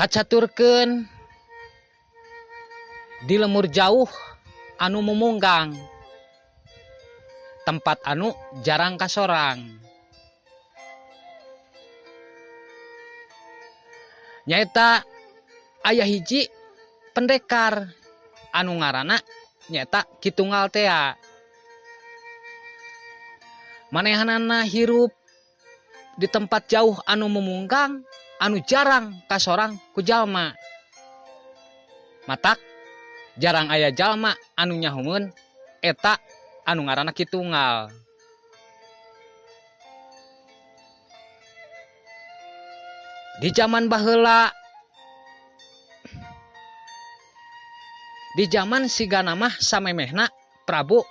Kacaturkeun di lemur jauh anu mumunggang, tempat anu jarang kasorang. Nyaeta aya hiji pendekar anu ngaranna nyaeta Ki Tunggal tea. Manehanana hirup di tempat jauh anu mumunggang, anu jarang kasorang ku jalma. Matak jarang aya jalma anu nyahumeun eta anu ngaranna Ki Tunggal. Di zaman baheula, di zaman sigana mah samemehna Prabu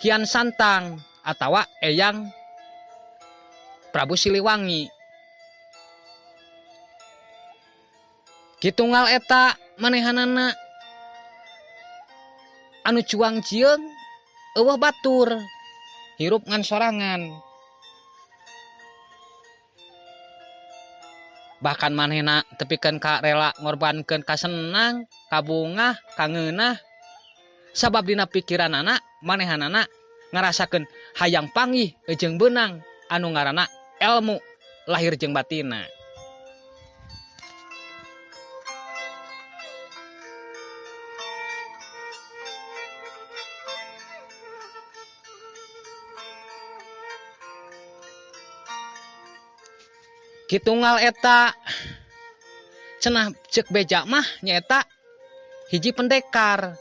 Kian Santang atawa Eyang Prabu Siliwangi. Ki Tunggal eta manehanana anu cuang cieung eueuh batur, hirup ngan sorangan. Bahkan manehna tepikeun ka rela ngorbankeun kasenang, kabungah, kangeunah, sabab dina pikiranana manehanana ngarasakeun hayang panggih jeung beunang anu ngaranna elmu lahir jeung batinna. Ki Tunggal eta cenah cek beja mah nyaeta hiji pendekar.